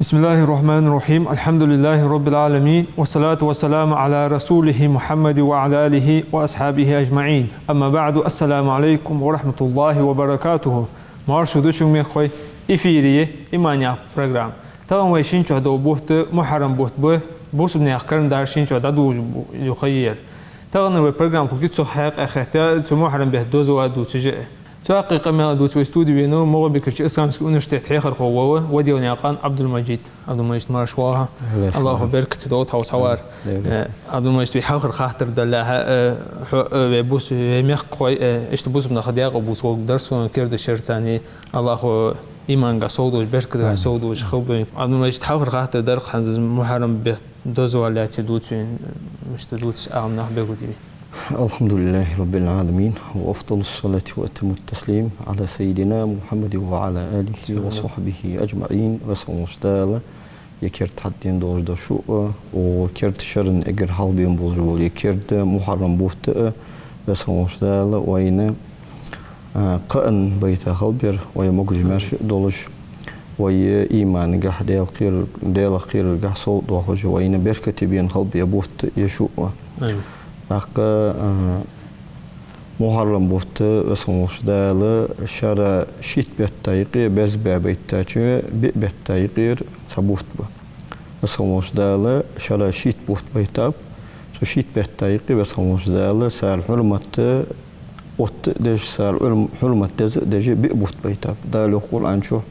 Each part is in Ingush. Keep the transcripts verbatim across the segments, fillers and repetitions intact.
بسم الله الرحمن الرحيم. الحمد لله رب العالمين. والصلاة والسلام على رسوله محمد وعلى آله وأصحابه أجمعين. أما بعد. السلام عليكم ورحمة الله وبركاته. Моаршал да шуга, мехкахой. Эфире я «Иман» яха программа. Тахан вай шин чу дола бутт мухьаррам бутт ба, бусалба наьха календарь шин чу дӀадолалуш бу-, ю хайер. Тахан вай программа кугти цу хьакъехьа хетта, цу мухьаррам бетта дозал дувцаш а. Цу хьакъехьа къамаьл дувца вай студе венав МагӀалбикерча исламски университета хьехархо вола Ваделнаькъан Ӏабдул-Мажид. Ӏабдул-Мажид, марша воагӀалва. Аллахӏа беркате долда хьо цхьа вар. Э, Ӏабдул-Мажид, вай хьалхара хаттар далахь, э, хьо, э, вай бус-, вай мехкахой, э, иштта бусалба наха декъа бувца воагӀаргдар сона керда шера царна. Аллахӏа иманагахь совдолаш, беркатагахь совдолаш хилба вай. Ӏабдул-Мажид, хьалхара хаттар дар-кх хӀанз из мухьаррам бетта дозал лаьца дувца вайна, мишта дувца Ӏаламнаха белгалде вайна. الحمد لله رب العالمين، وأفضل الصلاة وأتم التسليم على سيدنا محمد وعلى آله وصحبه أجمعين. Веза хинна волча Дала, ер керда хьадена долаш да шу а, укх керда шера эггара хьалха бена болаш бола ер керда мухьаррам бутт а, Веза хинна волча Дала вайна, а, кхаъ байтар хилба ер, вай могаш-маьрша долаш, вай иманагахь, Даьла кхерар-, Даьлах кхераргахь совдоахаш, вайна беркате бена хилба ер бутт а, ер шу а. Амин. ТӀаккха, а, мухьаррам бутт, Веза хинна волча Дала, шера шийтта бетта юкъе, беза бетта байтача, биъ бетта юкъера цхьа бутт ба. Веза хинна волча Дала шера шийтта бутт байтаб, цу шийтта бетта юкъе Веза хинна волча Дала цар хьурмат отта а деш, цар хьурм-, хьурмат деза а деш, биъ бутт байтаб. Дала йоах Къуръан чу: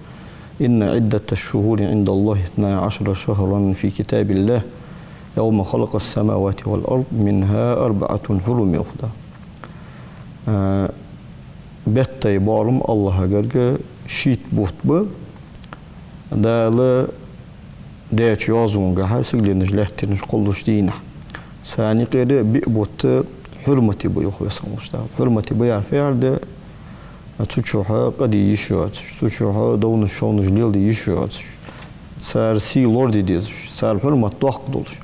«إن عدة الشهور عند الله اثنا عشر شهرا في كتاب الله يوم خلق السماوات والأرض منها أربعة حرم», йоах Дала. А, беттай боарам Аллахӏа гарга шийтта бутт ба, Дала даьча йоазонагахьа, сигаленаш, лаьттанаш кхоллача дийнахьа. Царна юкъера биъ бутт хьурмате ба, йоах Веза хинна волча Дала. Хьурмате ба яхар фу яхар да? Цу чухьа къа де йиш йоацаш, цу чухьа довнаш-шовнаш леладе йиш йоацаш, цар сий лораде дезаш, цар хьурмат доккха долаш.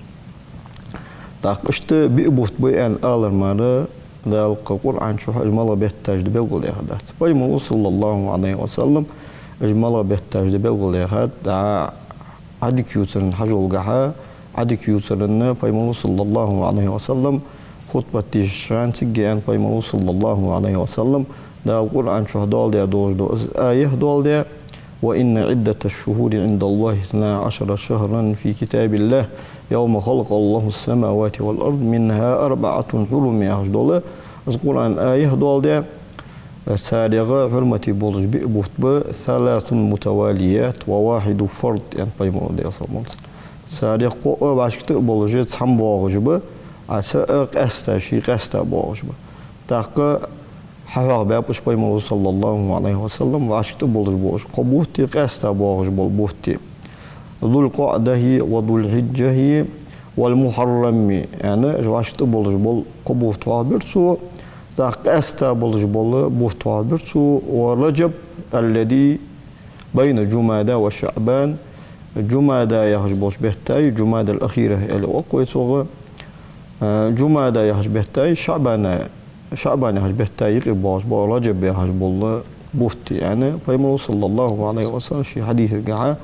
ТӀаккха иштта биъ бутт ба аьнна алар мара, Дала кхы Къуръан чухьа уж малагӀа бетташ да белгалдаьхадац. Пайхамара, саллаллахӀу Ӏалайхи ва саллам, уж малагӀа бетташ да белгалдаьхад, дӀа Ӏадика ювцаран хьажолгахьа, Ӏадика ювцаран Пайхамара, саллаллахӀу Ӏалайхи ва саллам, хутбат дешача хана цига аьннад Пайхамара, саллаллахӀу Ӏалайхи ва саллам, Дала Къуръан чухьа доаладаь долаш да из аят доаладаь: «وإن عدة الشهور عند الله اثنا عشر شهرا في كتاب الله يوم خلق الله السماوات والأرض منها أربعة حرم», яхаш дола из Къуръан аят доаладаь, царех хьурмате болаш биъ бутт ба: «ثلاث متواليات وواحد فرض», аьннад Пайхамара, Даьла салам хилда цунна. Царех кхоъ вӀашкатӀа а болаш, цхьана боагӀаш ба, а цаӀ къаьстта, ший къаьстта боагӀаш ба. ТӀаккха хьахьоахабаьб уж Пайхамара, саллаллахӀу Ӏалайхи ва саллам, вӀашкатӀа болаш бола уж кхо бутт, къаьстта боагӀаш бола бутт: «ذو القعدة وذو الحجة والمحرم», аьнна, уж вӀашкатӀа болаш бола кхо бутт хьоахабир цо, тӀаккха къаьстта болаш бола бутт хьоахабир цо: «ورجب الذي بين جمادى وشعبان». Джумада яхаш болча беттай, Джумада аль-Ахира аьле оал вай цох, а, Джумада яхаш беттай, ШаӀбана ШаӀбан яхача бетта юкъе боагӀаш бола, Раджаб яхаш бола бутт, яӀни, Пайхамара, саллаллахӀу Ӏалайхи ва саллам, ший хьадисагахьа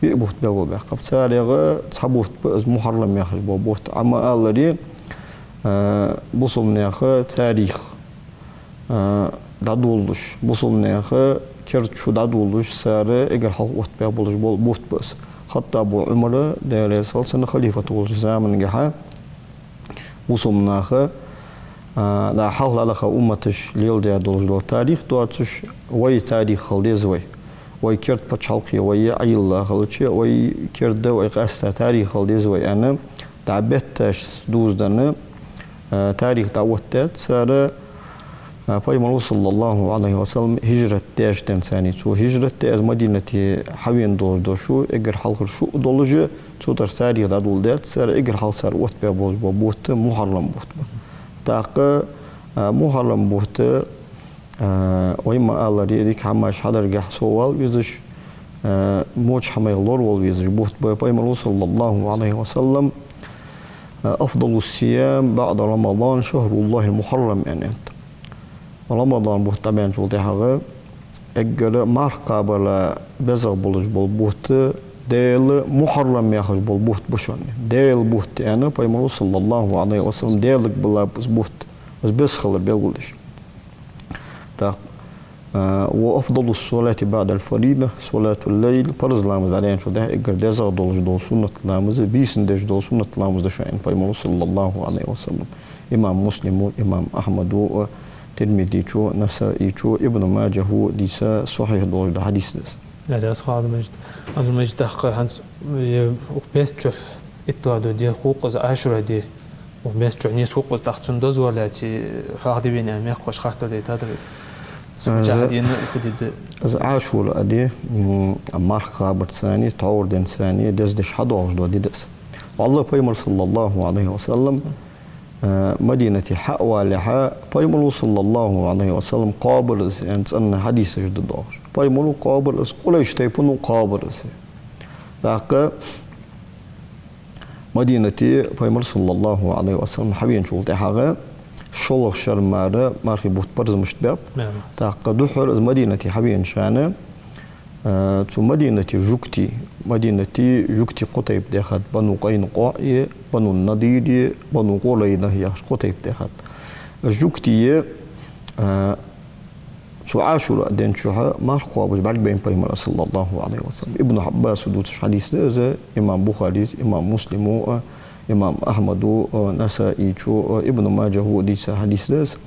биъ бутт белгалбаьккхаб. Царех цхьа бутт ба из Мухьаррам яхаш бола бутт. Амма аларе, а, бусалба наьха тарих, а, дӀадоладеш, бусалба наьха керда шу дӀадоладеш, цар эггара хьалха оттабаь болаш бола бутт ба из. Хаттаба Ӏумара, Даьла раьза хилва цунна, халифат волча замангахьа, бусалба наха, а, дӀа хьалха дӀадаха умматаша леладаь долаш дола тарих доацаш, вай тарих хила деза вай. Вай керда паччахьалкхе вай Ӏайилла хилча, вай керда, вай къаьста тарих хила деза вай аьнна, дӀа бетташца дувзаденна, а, тарих дӀаоттадаьд цар, а, Пайхамара, саллаллахӀу Ӏалайхи ва саллам, хӀижрат деш денз царна. Цо хӀижрат даь, из Мадинате хьавена долаш дола шу, эггара хьалхара шу долаш, цу тӀара тарих дӀадоладаьд цар, эггара хьалха цар оттабаь болаш бола бутт Мухьаррам бутт ба. ТӀаккха, а, Мухьаррам бутт, а, А, вай ма аллара, дика хӀамаш хьадаргахьа совала везаш, а, воча хӀамах лоравала везаш бутт ба. Пайхамара, صلى الله عليه وسلم, а, «أفضل الصيام بعد رمضان شهر الله المحرم», аьннад. Рамадан бутт дӀабаьнначул тӀехьагӀа эггара марха кхабара безагӀа болаш бола бутт Даьла Мухьаррам яхаш бола бутт ба шоана. Даьла бутт аьнна, Пайхамара, صلى الله عليه وسلم, Даьлага биллаб из бутт, из беза хилар белгалдеш. ТӀаккха, а, «وأفضل الصلاة بعد الفريضة صلاة الليل», парз ламаз дӀадаьнначул тӀехьагӀа эггара дезагӀа долаш дола суннат ламаз, бийсан деш дола суннат ламаз да шоана, аьннад Пайхамара, صلى الله عليه وسلم. Имам Муслима, имам Ахьмада, Тирмизечо, Насаичо, Ибн Маджахьо дийца сахьихь долаш дола хьадис да из. Аьле, аз хьа, Абдул-Мажид. Абдул-Мажид, тӀаккха хӀанз, э, укх бетта чухь итт ди да, ди хул-кх из Ӏашура ди. Укх бетта чухь нийса хул-кх из, тӀаккха цун дозал лаьце, хьоахаде вена мехкахошка хаттар дайтадий? Из фу ди да? Из Ӏашура ди, м, марха кхабарца цхьана, тхьовра денца цхьана дездеш хьадоагӀаш дола ди да из. ВаллахӀи, Пайхамара, صلى الله عليه وسلم, а, Мадинате хьавалалехьа, Пайхамара, صلى الله عليه وسلم, кхоабар из, аьнна, цӀена хьадисаш да доагӀаш. Пайхамара кхоабар из, Къурайш тайпано кхоабар из. ТӀаккха Мадинате Пайхамар, صلى الله عليه وسلم, хьавеначул тӀехьагӀа шоллагӀа шера мара мархий бутт парз мишта баьб. Ма, ма. ТӀаккха духхьал из Мадинате хьавенача хана, а, цу Мадинате жугтий, Мадинате жугтий кхо тайпа даьхад: Бану Къайнукъаъи, Бану Надири, Бану Къурайза яхаш кхо тайпа даьхад. Жугтий, а, цу Ӏашура ден чухь марха кхоабаш бӀаргабайнаб Пайхамара, صلى الله عليه وسلم. Ибн Ӏаббаса дувцаш хьадис да из, имам Бухарес, имам Муслима, имам Ахьмада, Насаичо, Ибн Маджахьо дийца хьадис да из.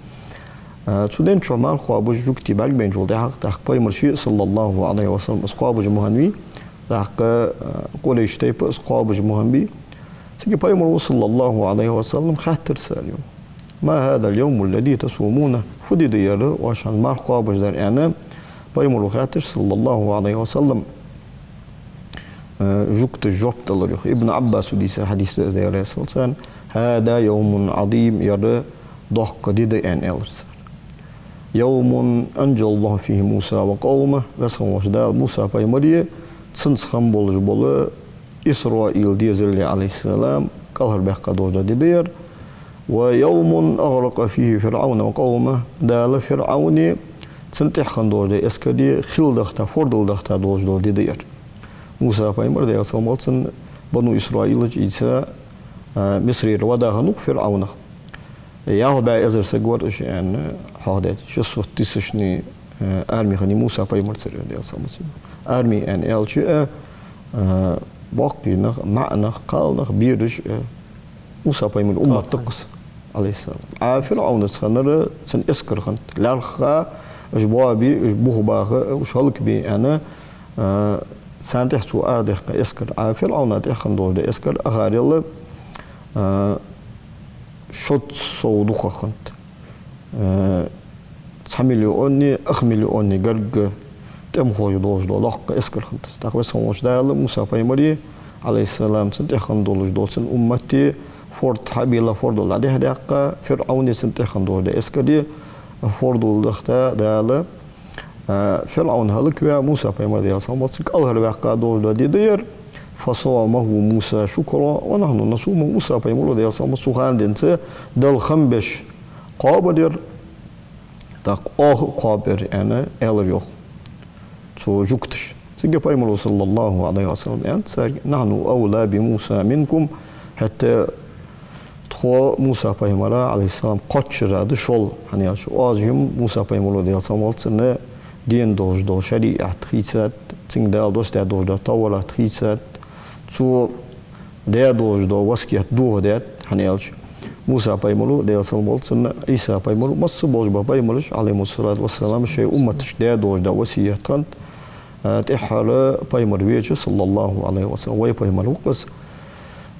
А, цу ден чухь марха кхоабаш жугтий бӀаргабайначул тӀехьагӀа, тӀаккха Пайхамар ше, صلى الله عليه وسلم, из кхоабаш ма хиннавий, тӀаккха, а, Къурайш тайпа из кхоабаш ма хиннабий. Цига Пайхамара, صلى الله عليه وسلم, хаьттар цар, йоах: «ما هذا اليوم الذي تصومونه؟» Фу ди да ер, оаш хӀанз марха кхоабаш дар, аьнна, Пайхамара хаьттача, صلى الله عليه وسلم, а, жугташа жоп делар, йоах. Ибн Ӏаббаса дийца хьадис да, Даьла раьза хилва царна: «هذا يوم عظيم», ер доккха ди да, аьнна, аьлар цар. «يوم أنجى الله فيه موسى وقومه», Веза хинна волча Дала Муса пайхамареи цунца хинна болаш бола Исраил дезали, عليه السلام, кӀалхарбаьккха долаш дола ди да ер. «ويوم أغرق فيه فرعون وقومه», Дала ФирӀавни цунна тӀехьа хинна долаш дола эскари хил дахийта, фордала дахийта долаш дола ди да ер. Муса пайхамар, Даьла салам хилда цунна, Бану Исраилаш ийца, а, Мисрера ваха хиннав-кх ФирӀавнах. Ялх бӀаь эзар саг вар уж, аьнна, хьоахадаьд, шестьсот тысячный, э, арми хиннай Муса пайхамарцара, Даьла салам хилда цунна. Арми аьнна аьлча, э, э, боккхий нах, маӀа нах, кхалнах, бераш, э, Муса пайхамара уммат да-кх из, عليه السلام. А ФирӀавнаца хиннар цун эскар хиннад. ЛаьрххӀа уж боабе, уж бух баха, уж хӀалакбе аьнна, э, царна тӀехьа цо арадаьккха эскар. А ФирӀавна тӀехьа хинна долаш дола эскар ахарел, э, шовзткъа сов дукхагӀа хиннад. Э, цхьа миллиони ах миллиони гаргга тӀемахой долаш дола доккха эскар хиннад из. ТӀаккха Веза хинна волча Дала Муса пайхамари, عليه السلام, цунна тӀехьа хинна долаш дола цун уммати форд хьабийлла, фордал дӀадехьадаьккха, ФирӀавни цунна тӀехьа хинна долаш дола эскари фордал дахийта Дала, а, ФирӀавн хӀалакваь, Муса пайхамар, Даьла салам хилда цунна, кӀалхарваьккха долаш дола ди да ер. «فصامه موسى شكرا ونحن نصومه», Муса пайхамара, Даьла салам хилда цунна, цу хана денз Далла хам беш кхоабар ер. ТӀаккха оаха а кхоабар, аьнна, аьлар, йоах, цу жугташа. Цига пайхамара, صلى الله عليه وسلم, аьннад царга: «نحن أولى بموسى منكم», хӀаьта тхо Муса пайхамара, عليه السلام, кхоачара да шул, хӀана аьлча оаз жима Муса пайхамара, Даьла салам хилда цунна, дена долаш дола шариӀат хийцад, цунга Дала доссадаь долаш дола Таврат хийцад, цо даь долаш дола васкет дохадаьд, хӀана аьлча Муса пайхамара, Даьла салам хилда цунна, Ӏийса пайхамара, масса болаш бола пайхамараш, عليهم الصلاة والسلام, шоай умматашка даь долаш дола васкет хиннад, а, тӀеххьара пайхамар веча, صلى الله عليه وسلم, вай пайхамар ва-кх из,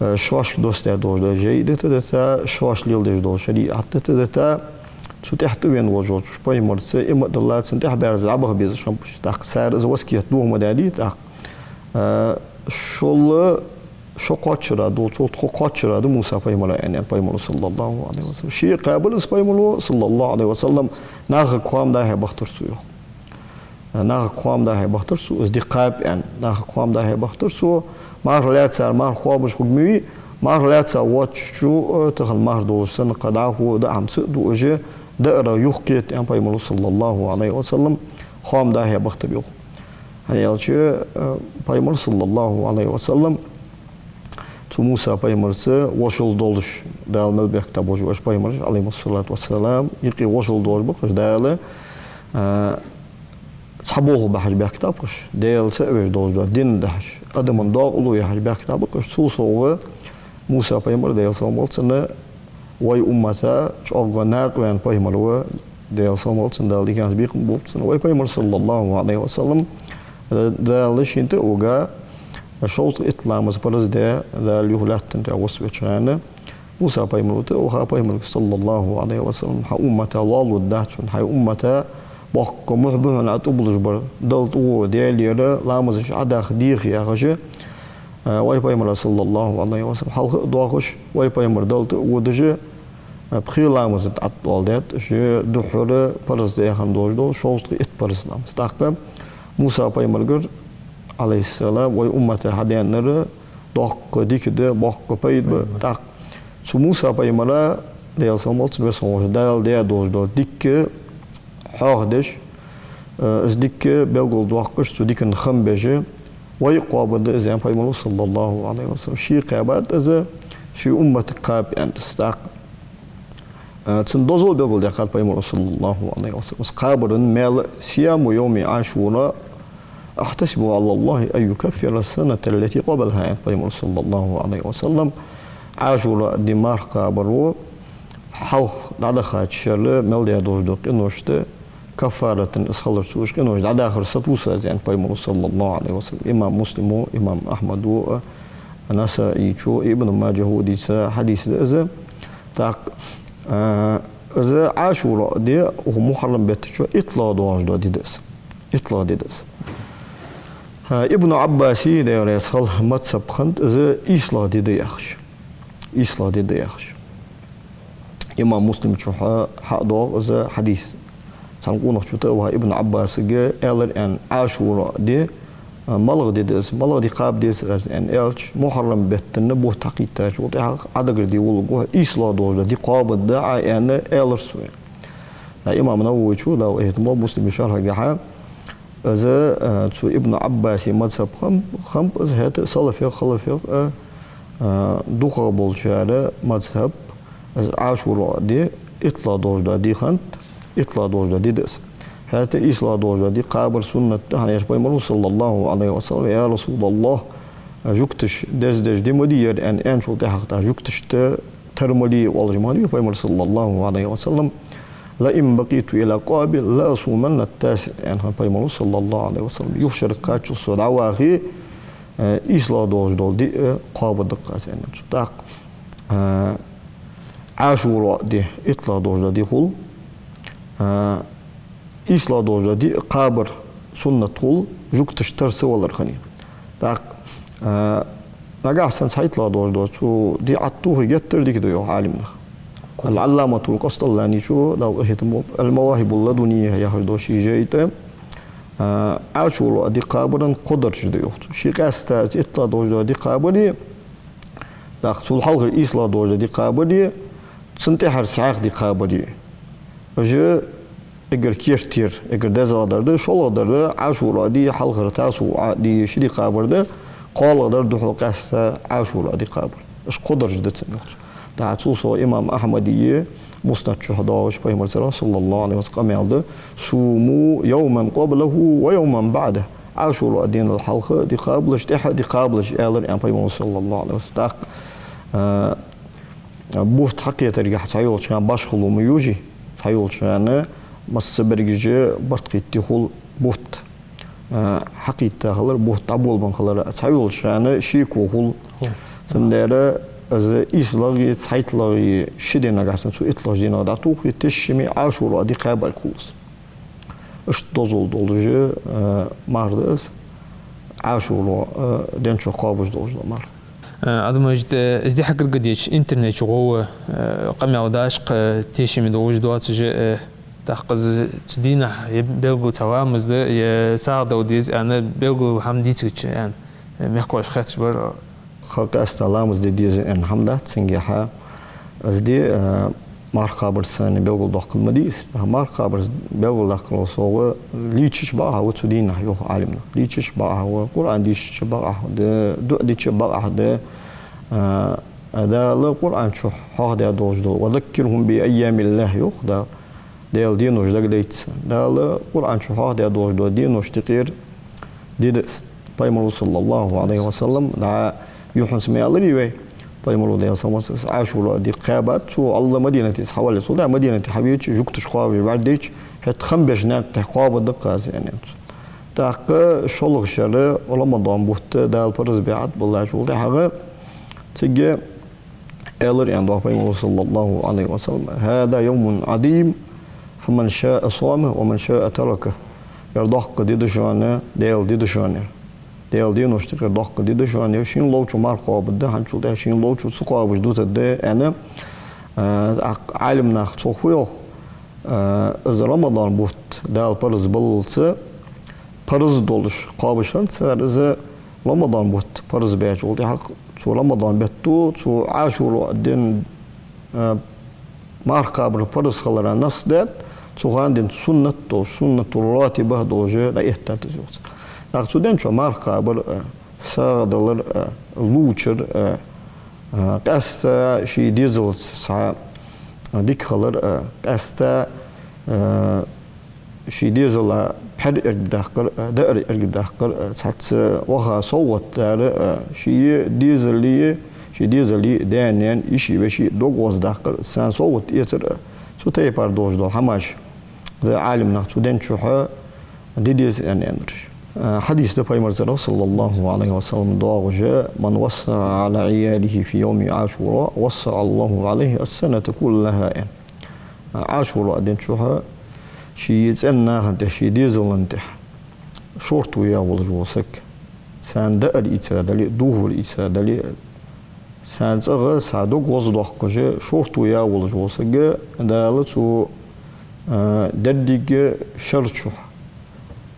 а, шоашка доссадаь долаш дола жай дита-дита, шоаш леладеш дола шариӀат дита-дита, цу тӀехьа тӀавена волаш волча пайхамарца иман а дилла, цунна тӀехьа баьрза дӀабаха безаш хиннаб уж. ТӀаккха цар из васкет доха ма даьдий, тӀаккха, а, шул шо кхоачара долча, тхо кхоачара да Муса пайхамара, аьнна, аьннад пайхамара, саллаллаху Ӏалайхи ва саллам. Ше кхабар из пайхамара, саллаллаху Ӏалайхи ва саллам, нахага хоам дахье бахийтар цо, йоах. Нахага хоам дахье бахийтар цо, из ди кхаба, аьнна, нахага хоам дахье бахийтар цо. Марха лаьцар, марха кхобаш хургма вий, марха лаьца воацачо, э, тахан марха долаш санна, кхы дӀахо даа хӀама ца а дуаш, даар юхакхета, аьнна, пайхамара, саллаллаху Ӏалайхи ва саллам, хоам дахье бахийтар, йоах. ХӀана аьлча, э, пайхамар, саллаллаху Ӏалайхи ва саллам, цу Муса пайхамарца вошал долаш, Дала мел бехктаб вож ваш пайхамараш, Ӏалайхимуссалату вассалам, юкъе вошал долаш ба-кх уж Дала, э, цхьа болх бахьаш бехктаб-кх уж, Даьла цаӀ веш долаш да, дин дахьаш, адаман дакъа лу яхьаш бехктаб-кх уж. Цул совгӀа Муса пайхамар, Даьла салам хилда цунна, вай уммата чӀоагӀа накъаваьнна пайхамар ва, Даьла салам хилда цунна, Дала диканца бекхам болба цунна. Вай пайхамар, саллаллаху Ӏалайхи ва саллам, Дала шийна тӀа а вига, шовзткъа итт ламаз парз даь, Дала юха лаьттан тӀа васкъа веча хана, Муса пайхамара тӀа а ваха, пайхамарга, саллаллаху Ӏалайхи ва саллам, хьа уммата лоалуд дац хьона, хьай уммата боккха мухь ба хьона Ӏа тӀабуллаш бар, Далла тӀагӀо, Даьлагара ламазаш Ӏодаха деха, яхаш, а, вай пайхамара, саллаллаху Ӏалайхи ва саллам, хьалха а доахаш, вай пайхамар Далла тӀагӀодаш, а, пхе ламаз тӀа тӀадоаладаьд, уж духхьара парз даь хинна долаш дола шовзткъа итт парз ламаз. ТӀаккха Муса пайхамаргара, Ӏалайхиссалам, вай уммата хьадаьннар доккха дика да, боккха пайда ба. ТӀаккха цу Муса пайхамара, Даьла салам хилда цунна, веза хинна волча Дала даь долаш дола дика хьоахадеш, э, из дика белгалдоаккхаш, цу дикан хам беш, вай а кхоабаргда из, аьнна, пайхамара, саллаллаху Ӏалайхи ва саллам. Ше кхаьбад из, ший умматага кхаба, аьннад из. ТӀаккха, э, цун дозал белгалдаьккхад пайхамара, саллаллаху Ӏалайхи ва саллам, из кхабаран маьл: «صيام يوم عاشوراء أحتسب على الله أن يكفر السنة التي قبلها», аьннад пайхамара, саллаллаху Ӏалайхи ва саллам. Ӏашура ди марха кхабаро хьалха дӀадахача шера мел даь долаш дола къиношта каффарат из хилар, цу уж къинош дӀадахар сатувс аз, аьннад пайхамара, саллаллаху Ӏалайхи ва саллам. Имам Муслима, имам Ахьмада, Насаичо, Ибн Маджахо дийца хьадис да из. ТӀаккха, а, из Ӏашура ди, укх мухьаррам бетта чу иттлагӀа доагӀаш дола ди да из. ИттлагӀа ди да из. А, Ибн Ӏаббаса, Даьла раьза хилва, мазхӀаб хиннад из ийслагӀа ди да яхаш. ИйслагӀа ди да яхаш. Имам Муслима чу хьа-, хьадоагӀа из хьадис. Цхьан къонахчо тӀа а ваха, Ибн Ӏаббасага аьлар, аьнна: «Ӏашура ди, а, малагӀа ди да из, малагӀа ди кхаба деза аз?» аьнна аьлча, мухьаррам бетта бутт хьакхийттачул тӀехьагӀа Ӏодигар де волга, ийслагӀа долаш дола ди кхоабаргда Ӏа, аьнна, аьлар цо. Ткъа имам Нававичо, Дала къахетам болба, Муслима шархьагахьа, из, а, цу Ибн Ӏаббаса мазхӀаб хиннаб, хиннаб из, хӀаьта а салафех, халафех, а, а, дукхагӀа болчар мазхӀаб, из Ӏашура ди иттлагӀа доагӀаш дола ди хиннад, иттлагӀа доагӀаш дола ди да из. ХӀаьта ийслагӀа доагӀаш дола ди кхабар суннат да, хӀана аьлча пайхамара, саллаллаху Ӏалайхи ва саллам: «Я Расулаллахь, жугташа дездеш ди ма дий ер», аьнна, аьнначул тӀехьагӀа тӀаккха жугташта тара ма ле оалаш ма веннав пайхамар, саллаллаху Ӏалайхи ва саллам. «لئن بقيت إلى قابل لأصومن التاسع», аьннад пайхамара, саллаллаху Ӏалайхи ва саллам. Юха шерага кхаччалца со дӀавахе, э, ийслагӀа доагӀаш дола ди а кхоабаргда-кх аз, аьннад цо. ТӀаккха, э, Ӏашура ди иттлагӀа доагӀаш дола ди хул, э, ийслагӀа доагӀаш дола ди кхабар суннат хул, жугташта тара ца валар хиннай. ТӀаккха, а, нагахьа санна цхьайттлагӀа доагӀаш дола цу ди Ӏаттухи геттара дика да, йоах Ӏалимнаха. Аль-Ӏалламатул Къасталаничо, Дала къахетам болба, «Аль-Мавахибул ладунийя» яхаш дола ший жай тӀа, а, Ӏашура ди кхабаран кхо дарж да, йоах цо. Ше къаьстта иттлагӀа доагӀаш дола ди кхабари, тӀаккха цул хьалхара ийслагӀа доагӀаш дола ди кхабари, цун тӀехьара цхьаькха ди кхабари. Уж эггара керттера, эггара дезагӀа дар да, шоллагӀа дар Ӏашура ди, хьалхара Тасуъа ди, ши ди кхабар да, кхоалагӀа дар духьал къаьстта Ӏашура ди кхабар. Уж кхо дарж да цун, йоах цо. ТӀаккха цул совгӀа имам Ахьмада Муснад чу хьадоагӀаш пайхамарагара, саллаллаху Ӏалайхи ва саллам, къамаьл да: «صوموا يوما قبله ويوما بعده». Ӏашура дийнал хьалха ди кхабалаш, тӀехьа ди кхабалаш, аьлар, аьннад пайхамара, саллаллаху Ӏалайхи ва саллам. ТӀаккха, а, бутт хьакхетаргахьа цхьайолча хана башхало ма йожий, цхьайолча хана массабаргаш барт кхийтте хул бутт, а, хьакхийтта хилар, бутт дӀаболабенна хилар, цхьайолча хана шеко хул. Хул. Цудухьа из ийслагӀеи цхьайттлагӀеи ши ди нагахьа санна цу иттлагӀча дийнах дӀатохе, тешшаме Ӏашура ди кхаьбалга хул из. Иштта дозал долаш, э, марха да из, Ӏашура, э, ден чу кхоабаш долаш дола марха. Э, Ӏабдул-Мажид, э, из ди хьагаргадеча, интернет чу гӀо, э, къамаьл дашха, э, тешаме долаш доацаш, э, тӀаккха из цу дийнахьа е белгала цхьа ламаз да, е сагӀа дала деза аьнна, белгала хӀама дийцача аьнна, э, мехкахоша хетташ бар. Ха къаьстта ламаз де деза аьнна хӀама дац, цунгахьа из ди, э, марха кхабарца санна белгалдоаккхаргда из. Марха кхабарца белгалдаккхарал совгӀа лийчача бакъахьа ва цу дийнахьа, йоах Ӏалимнаха. Лийчача бакъахьа ва, Къуръан дийшача бакъахьа да, дуӀа дича бакъахьа да. А, Дала Къуръан чу хьоахадаь долаш дола: «وذكرهم بأيام الله», йоах Дала. Даьла денош дагадайта царна. Дала Къуръан чу хьоахадаь долаш дола денош тӀакхера ди да из. Пайхамаро, саллаллахӀу Ӏалайхи ва саллам, дӀа юххьанца ма аьларий вай, Пайхамаро, Даьла салам хилда цунна, Ӏашура ди кхаьбад цо, Алла Мадинате из хьаваллалца, дӀа Мадинате хьавеча, жугташ кхоабаш ваьрдайча, хӀаьта хам беш наькъа тӀа кхоабаргда-кх аз, аьннад цо. ТӀаккха шоллагӀча шера Рамадан бутт Дала параз баь Ӏа боллачул тӀехьагӀа цига аьлар, аьннад Пайхамаро, саллаллахӀу Ӏалайхи ва саллам: «هذا يوم عظيم، فمن شاء صامه ومن شاء تركه». Ер доккха ди да шоана, Даьла ди да шоана ер. Даьла денош тӀакхера доккха ди да шоана ер. Шийна ловчо марха кхоабаргда, хӀанзчул тӀехьа шийна ловчо ца кхоабаш дутаргда, аьнна, а, Ӏалимнаха цох фу йоах? А, из Рамадан бутт Дала параз баллалца, параз долаш кхоабаш хиннад цар из Рамадан бутт параз баьчул тӀехьагӀа, цу Рамадан бетто, цу Ӏашура ден, а, марха кхабар параз хилара насс даьд, цу хана денз суннат долаш, суннату ратиба долаш дӀаэттад из, йоах цар. ТӀаккха цу ден чу марха кхабар, а, сагӀа далар, а, лувчар, а, а, къаьстта ший дезалца цхьа, а, дика хилар, а, къаьстта, а, ший дезала пхьор эргадаккхар, а, даар эргадаккхар, а, цхьацца ваха совгӀат дар, а, ший дезала, ший дезала даь-наьна, йиший-веший дог гӀоздаккхар, царна совгӀат эцар, а, цу тайпара долаш дола хӀамаш да Ӏалимнаха цу ден чухь де деза аьнна аьннараш. А, хьадис да Пайхамара цӀерагӀа, саллаллахӀу Ӏалайхи ва саллам, доагӀаш: «من وسع على عياله في يوم عاشوراء وسع الله عليه السنة كلها», аьнна. А, Ӏашура ден чухь ший цӀен нахана тӀа, ший дезала тӀа шортта яь волаш вола саг, царна даар ийца дале а, духар ийца дале а, царна цӀагӀа цхьа дог гӀоздоаккхаш, шортта яь волаш вола саг, Дала цу, а, деррига шера чухь,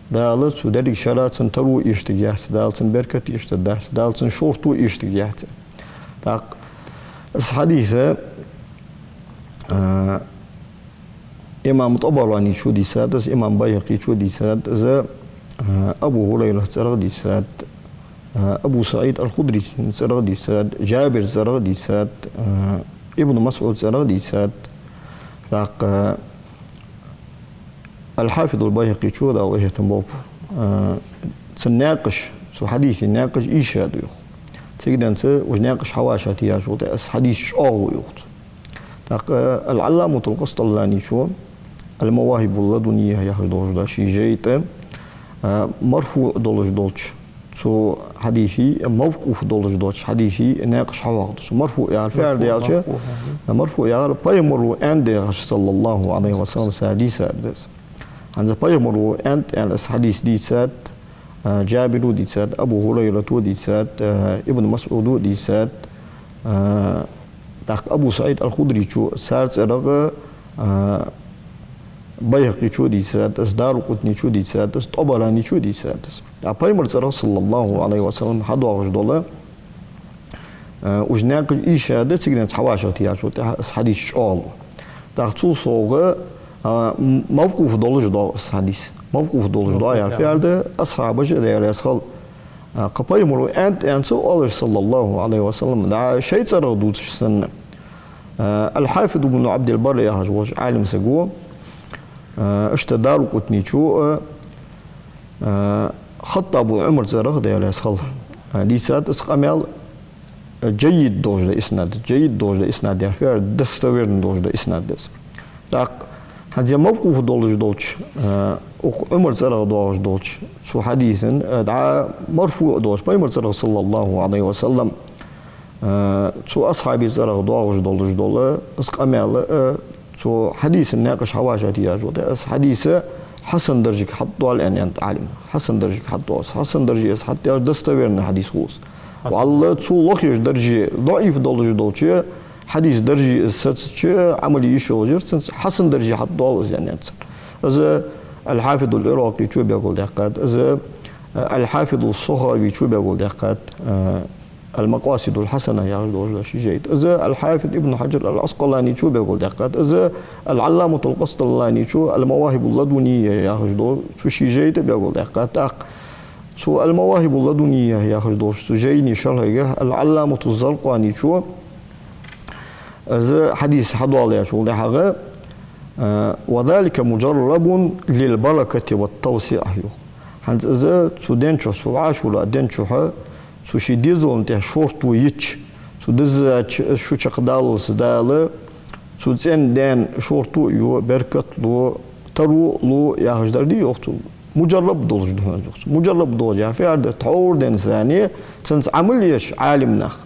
Дала цу деррига шера цунна таро эшаргьяц, Дала цунна беркат эшаргдац, Дала цунна шортто эшаргьяц. ТӀаккха из хьадис, а, имам ТӀабараничо дийцад из, имам Байхьакъичо дийцад из, а, Абу ХӀурайрата цӀерагӀа дийцад, а, Абу СаӀид аль-Худрийс цӀерагӀа дийцад, Джабира цӀерагӀа дийцад, а, Ибн МасӀуда цӀерагӀа дийцад. ТӀаккха Аль-Хьафизуль-Байхьакъичо, Дала къахетам болба, а, цун наькъаш, цу хьадиса наькъаш ийша да, йоах. Цига денз уж наькъаш хьавӀашагӀтеяьчул тӀехьагӀа из хьадис чӀоагӀа ва, йоах цо. ТӀаккха Аль-Ӏалламатуль-Къасталаничо «Аль-МавахӀибу ль-Ладунийя» яхаш долаш да ший жайна тӀа, а, марфуӀ долаш долча цу хьадиса, мавкъуф долаш долча хьадиса наькъаш хьавоагӀаргда цо. МарфуӀ яхар фу яхар да аьлча, марфуӀ яхар Пайхамаро аьннад яхаш, саллаллахӀу Ӏалайхи ва саллам, цар дийцар да из. ХӀанз Пайхамаро аьннад аьнна из хьадис дийцад, а, Джабиро дийцад, Абу ХӀурайрато дийцад, а, Ибн МасӀудо дийцад, а, тӀаккха Абу СаӀид аль-Худрийчо, цар цӀерагӀа, а, Байхьакъичо дийцад из, Даракъутничо дийцад из, ТӀабараничо дийцад из. А Пайхамара цӀерагӀа, саллаллахӀу Ӏалайхи ва саллам, хьадоагӀаш дола, а, уж наькъаш ийша да, цига денз хьавӀашагӀтеяьчул тӀехьагӀа из хьадис чӀоагӀа ва. ТӀаккха цул совгӀа, а, м-, мавкъуф долаш доагӀа из хьадис. Мавкъуф долаш доагӀа яхар фу яхар да, асхьабаша, Даьла раьза хилва, а, кхы Пайхамаро аьннад аьнна ца оалаш, саллаллахӀу Ӏалайхи ва саллам, дӀа шоай цӀерагӀа дувцаш санна. А, Аль-Хьафиз Ибн Ӏабдиль-Барр яхаш волча Ӏалим саго, а, иштта Даракъутничо, а, а, Хаттаба Ӏумара цӀерагӀа, Даьла раьза хилва, а, дийцад из къамаьл, а, джаййид долаш да иснад, джаййид долаш да иснад яхар фу яхар да, достоверно долаш да иснад да из. ТӀаккха хӀанз мавкъуф долаш долча, а, укх Ӏумара цӀерагӀа доагӀаш долча цу хьадиса, а, дӀа марфуӀ долаш, Пайхамара цӀерагӀа, саллаллахӀу Ӏалайхи ва саллам, а, цу асхьаба цӀерагӀа доагӀаш долаш дола из къамаьл, а, цу хьадиса наькъаш хьавӀашагӀтеяьчул тӀехьагӀа из хьадис хьасан даржага хьатӀадоал аьннад Ӏалимнаха. Хьасан даржага хьатӀадоал из. Хьасан даржага из хьатӀадоал, достоверный хьадис хул из. Валла, цо лохаш дарже, даӀиф долаш долча хьадиса дарже из сацача, Ӏамал е йиш йолаш яр цунца, хьасан дарже хьатӀадоал из, аьннад цар. Из Аль-Хьафиз Аль-Ӏиракъийс белгалдаьккхад, из Аль-Хьафиз Ас-Сахавийс белгалдаьккхад, Аль-Макъасид Аль-Хьасана яхаш долаш да ший жайна тӀа. Из Аль-Хьафиз Ибн Хьаджар Аль-Ӏаскъаланийс белгалдаьккхад, из Аль-Ӏалламат Аль-Къасталанийс Аль-МавахӀиб Аль-Ладунийя яхаш долча ший жайна тӀа белгалдаьккхад. ТӀаккха цу Аль-МавахӀиб Аль-Ладунийя яхаш долча цу жайна шархьагахьа Аль-Ӏалламат Аз-Заркъанийс из хьадис хьадоаладаьчул тӀехьагӀа, а, «وذلك مجرب للبركة والتوسعة», йоах. ХӀанз из цу ден чу, цу Ӏашура ден чухьа, цу ший дезала тӀа шортта йича, цу дезача из шу чакхдаллалца Дала цу цӀен даьна шортта а ю, беркат а лу, таро а лу яхаш дар дий, йоах, цу муджарраб долаш да хьона, йоах цо. Муджарраб долаш яхар фу яхар да? Тхьовра денз санна цунца Ӏамал еш Ӏалим нах,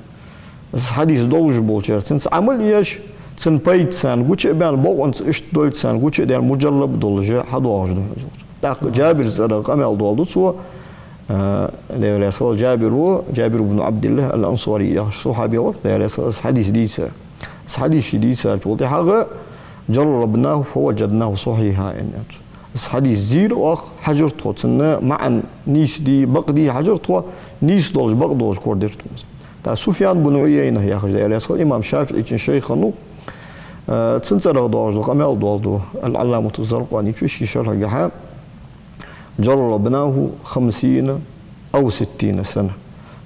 из хьадис долаш болчар цунца Ӏамал еш, цун пайда царна гуча а баьнна, бокъонца иштта долга царна гуча а даьнна, муджарраб долаш хьадоагӀаш да хьона, йоах цо. ТӀаккха Джабира цӀерагӀа къамаьл доаладу цо, а, Даьла раьза хилва, Джабир ва, Джабир ибн Ӏабдиллахь Аль-Ансари яхаш сахьаба вар, Даьла раьза хилва, из хьадис дийца. Из хьадис ше дийцачул тӀехьагӀа, «جربناه فوجدناه صحيحا», аьннад цо. Из хьадис зийра оаха, хьажар тхо цун маӀан нийса дий, бакъ дий хьажар тхо, нийса долаш, бакъ долаш корадир тхона из. ТӀаккха Суфьян бун Ӏуяйна яхаш, Даьла раьза хилва, имам ШафиӀийчун шайх хиннав, а, цун цӀерагӀа доагӀаш дола къамаьл доаладу Аль-Ӏалламат Аз-Заркъанийс ший шархьагахьа, «جربناه خمسين أو ستين سنة».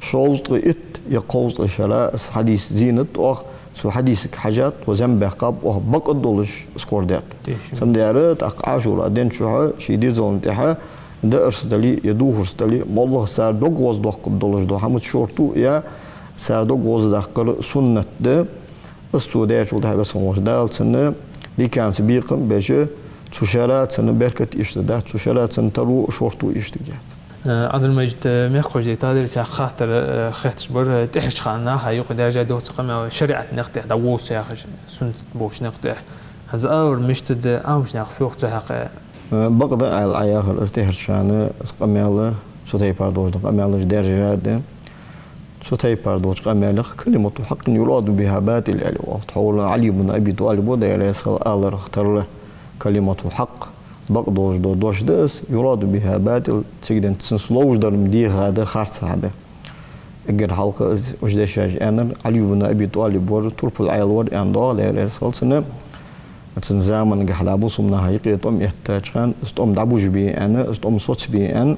Шовзткъеи итт е кховзткъеи шера из хьадис зийнад оаха, цу хьадисага хьежжа тхо зем баьккхаб оаха, бакъ долаш из корадир. Тешам. Цудухьа тӀаккха Ӏашура ден чухьа ший дезала тӀехьа даарца дале е дувхарца дале, моллагӀа цар дог гӀоздоаккхаргдолаш дола хӀама шортта а я, цар дог гӀоздаккхар суннат да. Из цо даьчул тӀехьагӀа Веза хинна волча Дала цунна диканца бекхам а беш, цу шера цунна беркат а иштта дац, цу шера цунна таро а шортта а иштта яц. Э, Ӏабдул-Мажид, э, мехкахой, тадирсех хаттар, э, хетташ бар, э, тӀехьарча хана наха юкъе даьржа доаца къамаьл, шариӀата никъ тӀа дӀавоса яхаш, суннат болча никъ тӀа. ХӀанз авар мишта да, Ӏамача наха фу йоах цу хьакъехьа? Э, бакъда аьлча, Ӏа яхар из тӀехьарча хана, из къамаьл, цу тайпара долаш да къамаьлаш даьржа да. Цу тайпара долча къамаьлах «كلمة حق يراد بها باطل» аьле оал. Тхьовра Ӏали ибн Аби ТӀалиба, Даьла раьза хилва, аларах тара «كلمة حق», бакъ долаш дола дош да из, «يراد بها باطل», цига денз цунца ловш дар-м дегӀа да, харцахьа да. Эггара хьалха из уж дешаш аьннар Ӏали ибн Аби ТӀалиб вар, турпал Ӏаьла вар аьнна доагӀа, Даьла раьза хилва цунна. Цун замангахьа бусалба наха юкъе тӀом эттача хана, из тӀом дӀабужабе аьнна, из тӀом соцабе аьнна,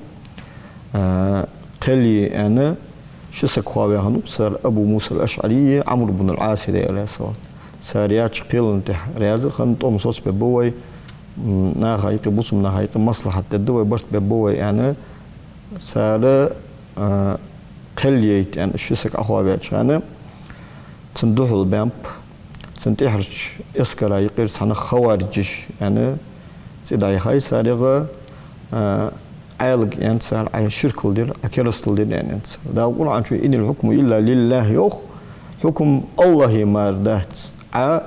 а, кхел е аьнна, ши саг хоаваь хиннав цар: Абу Муса Аль-АшӀари, Ӏамр ибн Аль-Ӏас, Даьла раьза хилва. Цар яьча кхелан тӀа раьза хинна, тӀом соцабергба вай, м, наха юкъе, бусалба наха юкъе маслахьат дергда вай, барт бергба вай аьнна, цар, а, кхел яйта аьнна, ши саг Ӏохоаваьча хана, цунна духьал баьннаб, цун тӀехьарча эскара юкъера цхьа нах хавариджаш аьнна, цӀи дӀаяхай царех, а, Ӏаьлага аьннад цар: «Ӏа ширкал дир, Ӏа керастал дир», аьннад цар. Дала Къуръан чу: «إن الحكم إلا لله», йоах, хьукам АллахӀа мара дац. Ӏа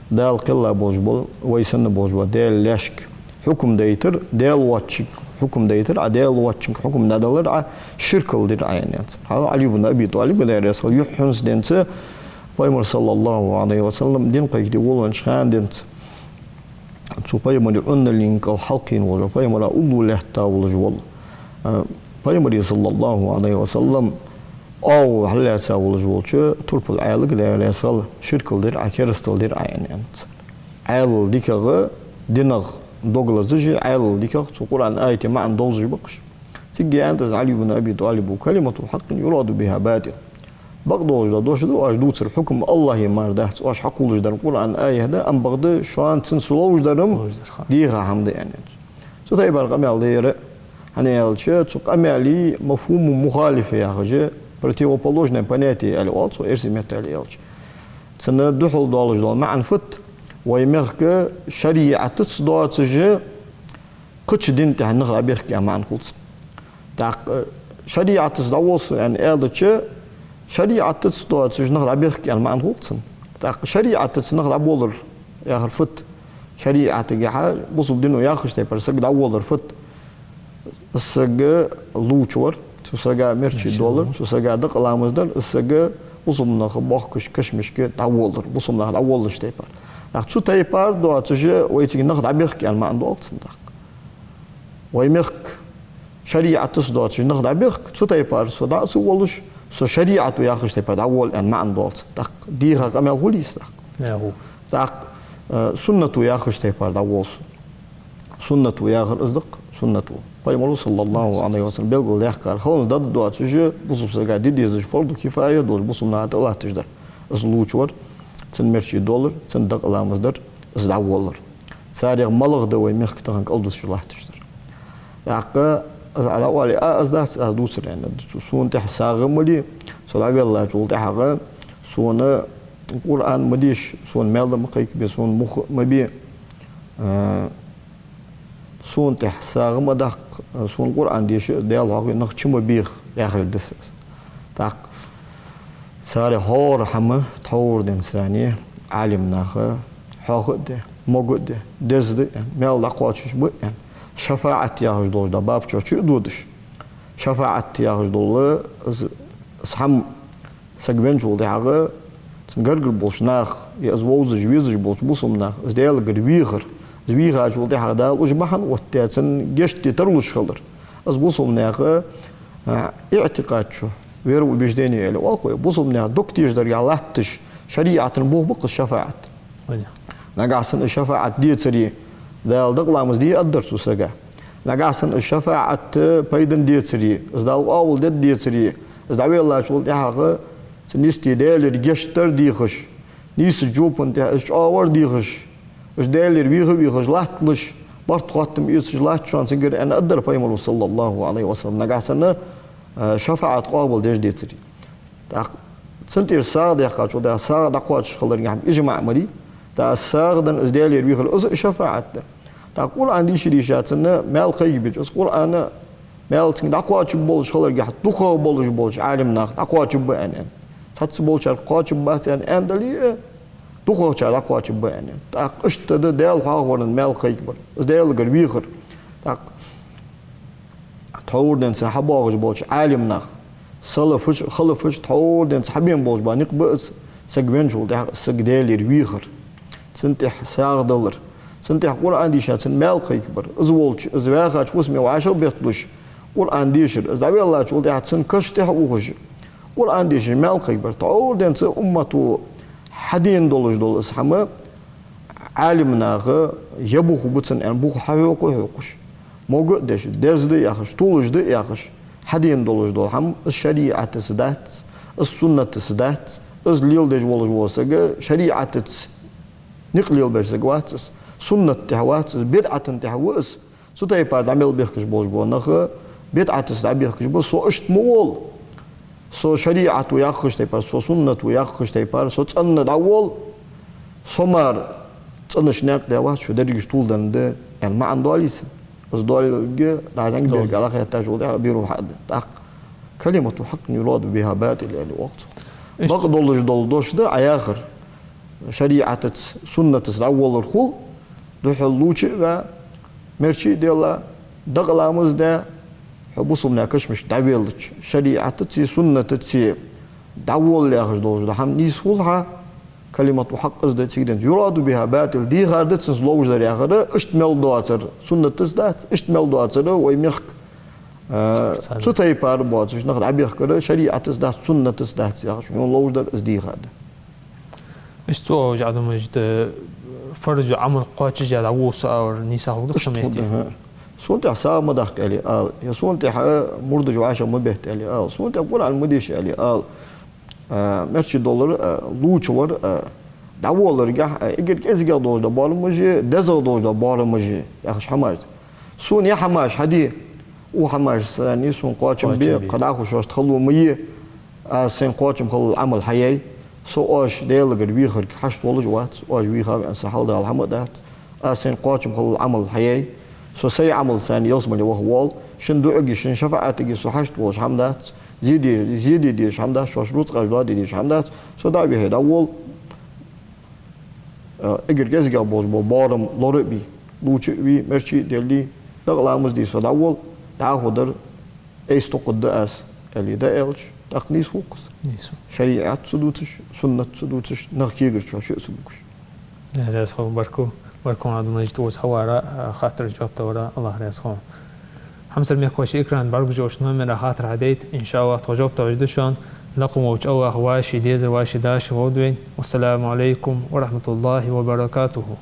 Дала кхелла болаш бола, вай санна болаш бола Даьла лаьшка хьукам дайтар, Даьла воацачунга хьукам дайтар, Ӏа Даьла воацачунга хьукам дӀадалар Ӏа ширкал дир Ӏа, аьннад цар. Хьал Ӏали ибн Аби ТӀалиба, Даьла раьза хилва, юххьанца денз, Пайхамар, саллаллахӀу Ӏалайхи ва саллам, дин кхайкаде волавеннача хана денз, цу Пайхамара Ӏуннал кӀал хьалкхийна волаш, Пайхамара уллув лаьтта волаш вола, а, Пайхамара, саллаллахӀу Ӏалайхи ва саллам, оагӀув хьаллаьца волаш волча турпал Ӏаьлага, Даьла раьза хилва, ширкал дир Ӏа, керастал дир Ӏа, аьннад цар. Ӏаьлал дикагӀа, динах дог лазаш, Ӏаьлал дикагӀа цу Къуръан аята маӀан довзаш ба-кх уж. Цига аьннад из Ӏали ибн Аби ТӀалиба: «كلمة حق يراد بها باطل». Бакъ долаш дола дош да оаш дувцар, хьукам АллахӀа мара дац, оаш хьакхоллаш дар Къуръан аят да, ам бакъда шоана цунца ловш дар-м дегӀа хӀама да, аьннад цо. Цу тайпара къамаьл да ер, хӀана аьлча, цу къамаьла мафхӀуму мухалиф яхаш, противоположное понятие аьле оал цох эрсий меттала аьлча. Цунна духьал долаш дола маӀан фуд? Вай мехка шариӀатаца доацаш, кхыча дина тӀа нах дӀабехка аьнна маӀан хул цун. ТӀаккха шариӀатаца дӀавоса аьнна аьлча, шариӀатаца доацаш нах дӀабехка аьнна маӀан хул цун. ТӀаккха шариӀатаца нах дӀаболар яхар фуд? ШариӀатагахьа, бусалба дино яхача тайпара саг дӀаволар фуд? Саг лувчавар, Цу сага мерчи доллар, цу сага дакъа ламаз дар, из саг бусалба наха бохкаш кашамашка дӀаволлар, бусалба нах дӀаволлаш тайпара. ТӀаккха цу тайпара доацаш вай цига нах дӀабехк аьнна маӀан доалл цун тӀаккха. Вай мехка шариӀатаца доацаш нах дӀабехк, цу тайпара со дӀа а ца воллаш, со шариӀато яхаш тайпара дӀаволла аьнна маӀан доалл цун тӀаккха. Дийха къамаьл хул из тӀаккха. ТӀаккха, э, суннато яхаш тайпара дӀаволла со. Суннато яхар из да-кх, суннато. Пайхамара, صلى الله عليه وسلم, белгалдаьккхар, халонца дада доацаш, бусалба сага де дезаш, фарду кифая долаш, бусалба наха тӀа латташ дар. Из лувчавар, цун мерчи доллар, цун дакъа ламаз дар, из дӀаволлар. Царех малагӀа да вай мехка тахан кӀалдусаш латташ дар. ТӀаккха из Ӏа дӀаоале, а, из дац аз дувцар аьнна да цо. Сона тӀехьа сагӀа ма ле, со дӀавеллачул тӀехьагӀа сона Къуръан ма деша, сона маьл ма кхайкабе, сона мух ма бе, а, сона тӀехьа сагӀа ма даккха, сона Къуръан деша, Даьла хьоахаве, нах чу ма беха, яхилга да са из. ТӀаккха царех хӀара хӀама тхьовра денз санна Ӏалим наха хьоаха а де, мога а де, деза да аьнна, маьл дӀакхоачаш ба аьнна, шафаӀат яхаш долаш да баб чу а додаш. ШафаӀат яхаш дола из, из хӀама саг венначул тӀехьагӀа, цун гаргара болча наха, е из вовзаш, везаш болча бусалба наха, из Даьлагара вехар, из вийхачул тӀехьагӀа Дала уж бахьан оттадаь, цун гешт де тарлуш хилар. Из бусалба наьха, а, иӀтикъад чу, вероубеждение аьле оал-кх вай, бусалба наьха дог тешадаргахьа латташ, шариӀата бух ба-кх из шафаӀат. Нагахьа санна из шафаӀат децаре, Дала дакъа ламаз де аргдар цу сага. Нагахьа санна из шафаӀат пайдана децаре, из Дала къоабал дергдецаре, из дӀавеллачул тӀехьагӀа цун йисте Даьлагара гешт дар дехаш, нийсача жопа тӀа из чӀоагӀа вар дехаш, уж Даьлагара вийха а вийхаш латталаш, барт-хоттам эцаш латт шоана цигара аьнна аргдар Пайхамара, صلى الله عليه وسلم. Нагахьа санна, а, шафаӀат къоабал деш децаре. ТӀаккха цун тӀера сагӀа даьккхачул тӀехьагӀа, сагӀа дӀакхоачаш хиларгахьа хӀама ижмаӀ ма дий. ТӀаккха сагӀа денна из Даьлагара вийхар, из а шафаӀат да. ТӀаккха Къуръан дийша-дийша цунна маьл кхайкабича, из Къуръан маьл цунга дӀакхоачаргболаш хиларгахьа, дукхагӀа болаш болча Ӏалим наха дӀакхоачаргба аьнна, аьнна. Цхьацца болчарга кхоачаргбац аьнна, аьнна дале а, дукхагӀчарга дӀакхоачаргба аьнна, аьнна. ТӀаккха иштта да Даьла хьоахавара маьл кхайкабар, из Даьлагара вехар. ТӀаккха тхьовра денз санна хьабоагӀаш болча Ӏалим наха, салафаша, халафаша тхьовра денз санна хьабена болаш ба никъ ба из, саг венначул тӀехьагӀа из саг Даьлагара вехар, цун тӀехьа сагӀа далар, цун тӀехьа Къуръан дийша цунна маьл кхайкабар, из волча, из ваьхача фусаме вӀашагӀбетталуш Къуръан дешар, из дӀавеллачул тӀехьагӀа цун каша тӀехьа ухаш Къуръан дешаш маьл кхайкабар. Тхьовра денз санна уммато хьадена долаш дола из хӀама Ӏалим наха е бух ба цун аьнна, бух хьахьокха а хьокхаш, мога а деш, деза да яхаш, тулаш да яхаш, хьадена долаш дола хӀама, из шариӀатаца дац, из суннатаца дац, из леладеш волаш вола саг шариӀатаца никъ лелабеш саг вац из, суннат тӀехьа вац из, бидӀата тӀехьа ва из. Цу тайпара дӀа мел бехкаш болаш бола нах, бидӀатаца дӀабехкаш ба, со иштта ма волла. Со шариӀато яххача тайпара, со суннато яххача тайпара, со цӀена дӀаволла, со мара цӀенача наькъа даь вац, шо дерригаш тувладенна да, аьнна маӀан доаллий цун? Из доаллалга, дӀа зӀамига берг ала хетташ вола тӀехьа биру хьа а да. ТӀаккха كلمة حق يراد بها باطل аьле оал цох. Бакъдолаш дола дош да Ӏа яхар. ШариӀатаца, суннатаца дӀаволлар хул, духьал лувча а ваь, мерчи а делла, дакъа ламаз даь, хьо бусалба наьха кашамашка дӀавеллача, шариӀатацеи суннатацеи дӀаволла яхаш долаш да хӀама нийса хул хьа, كلمة حق из да, цига денз يراد بها باطل, дийхар да цунца ловш дар яхар, иштта мел доацар суннатаца дац, иштта мел доацар вай мехка, а, цу тайпара боацаш нах дӀабехкар шариӀатаца дац, суннатаца дац яхаш, хьона ловш дар из дийхар да. Иштта цо а вожа Ӏадамажда фарз йола Ӏамал кхоачашъяь дӀаволла со аьлар нийса хургда-кх цу метте. Сона тӀехьа сагӀа ма даккха аьле ала, е сона тӀехьа мурдаш вӀашагӀ ма бетта аьле ала, сона тӀехьа Къуръан ма деша аьле ала, а, мерчи доллар, а, лувчавар, а, дӀаволларгахьа, а, эггара кӀезигагӀа долаш дола боарамаш, дезагӀа долаш дола боарамаш яхаш хӀамаш да. Сона е хӀамаш хьаде, укх хӀамашца санна сона кхоачам бе, кхы дӀахо шоашта хало ма е, аз сайна кхоачам хиллал Ӏамал хьаяьй, со оаш Даьлагара вехарга хьашт волаш а вац, оаш вийхав аьнна са хьалдала хӀама а дац, аз сайна кхоачам хиллал Ӏамал хьаяьй, со сай Ӏамалца санна ялсмале ваха воал, шун дуӀаги, шун шафаӀатаги со хьашт волаш хӀама дац, зе де-, зе де дезаш хӀама дац, шоаш рузкъаш доаде дезаш хӀама дац, со дӀа а вихье дӀаволла, э, эггара кӀезигагӀа болаш бола боарам лора а бе, лувча а ве, мерчи а делле, дакъа ламаз де со дӀаволла, дӀахо дар Айса тохаргда аз, аьле дӀааьлча, тӀаккха нийсхо хул-кх из. Нийсхо. ШарӀат ца дувцаш, суннат ца дувцаш, наха кегарча хьо шиъ ца бугаш. Э, раьза хилва, баркал, баркал хьона, Абдул-Мажид, укхаза хьавара, э, хаттарашта жоп далара, АллахӀ раьза хилва. Хьамсара мехкахой, шун экрана бӀаргагуш йолча номера хаттар хьадайта, иншааллахӀ, тхо жоп далуш да шоана, лакха волча АллахӀа вай, ший дезар, вай, ший даши вовда вайна. Вассаламу Ӏалайкум ва рахьматуллахӀи ва баракатухӀ.